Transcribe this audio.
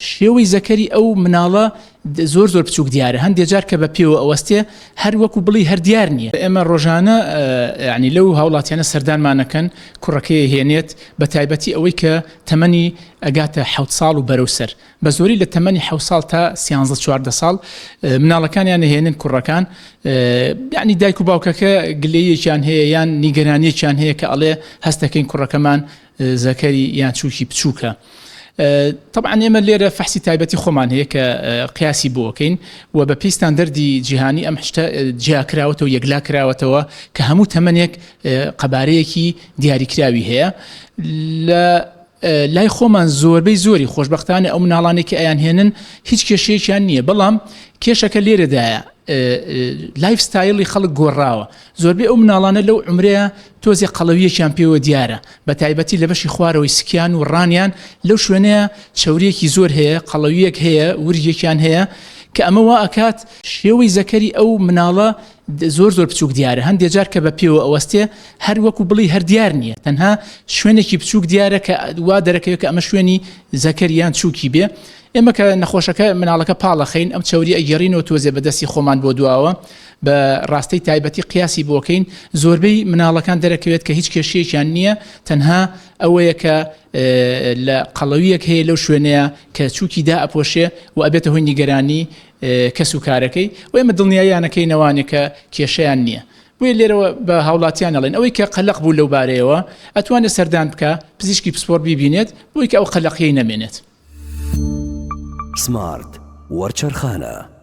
شێوەی زەکەری ئەو مناڵە زۆر زۆر بچوک دیارە هەندێ جار کە بە پێوە ئەوەستێ هەر وەکو بڵی هەر دیار نییە. ئێمە ڕۆژانە یانی لەو هاوڵاتیانە سەردانمانەکەن کوڕەکەی هێنێت بە تایبەتی ئەوەی کە تەمەنی ئەگاتە حەوت ساڵ و بەرەو سەر بە زۆری لە تەمەنی حەوت ساڵ تا سیانزە 14 ساڵ مناڵەکانیان ئەهێنن کوڕەکان یانی دایک و باوکەکە گلەیەکیان هەیە یان نیگەرانیەکیان هەیە کە ئەڵێ هەستەکەین کوڕەکەمان زەکەری یان چووکی بچووکە. تەبعەن ئێمە لێرە فەحسی تایبەتی خۆمان هەیە کە قیاسی بۆکەین و بە پێی ستاندەردی جیهانی ئەم شتە جیا کراوەتەوە یەکلا کراوەتەوە کە هەموو تەمەنێک قەبارەیەکی دیاریکراوی هەیە لە لای خۆمان زۆربەی زۆری خۆشببختانە ئەو مناڵانێک کە ئەیان هێنن هیچ کێشەیەکیان نییە بەڵام کێشەکە لێرەدایە life style ی خەڵک گۆڕاوە زۆربەی ئەو مناڵانە لەو عومرەیە تۆزێ قەڵەوییەکیان پێوە دیارە، بەتایبەتی لە بەشی خوارەوەی سکیان و ڕانیان، لەو شوێنەیە چەورییەکی زۆر هەیە، قەڵەوییەک هەیە، ورگێکیان هەیە، کە ئەمە وا ئەکات شێوەی زەکەری ئەو مناڵە زۆر زۆر بچووک دیارە، هەندێ جار کە بە پێوە ئەوەستێ هەر وەکو بڵێی هەر دیار نییە، تەنها شوێنێکی بچووک دیارە کە وا دەرەکەوێ کە ئەمە شوێنی زەکەر یان چووکی بێ. ئێمە کە نەخۆشەکە مناڵەکە پاڵەخەین ئەم چەوریە ئەگێڕینەوە تۆزێ بە دەستی خۆمان بۆ دواوە، بە ڕاستەی تایبەتی قیاسی بۆکەین زۆربەی مناڵەکان دەرەکەوێت کە هیچ کێشەیەکیان نییە تەنها ئەوەیە کە لە قەڵەویەک هەیە لەو شوێنەیە کە چووکی دا ئەپۆشێ و ئەبێتە هۆی نیگەرانی کەس و کارەکەی و ئێمە دڵنیاییانەکەی نەوانێ کە کێشەیان نییە بۆیە لێرەوە بە هاوڵاتیان ئەڵێن ئەوەی کە قەلەق بوو لەو بارەیەوە ئەتوانێت سەردان بکە پزیشکی پسپۆر بیبینێت بۆی کە ئەو قەلەقیەی نەمێنێت. سمارت وەرچەرخانە.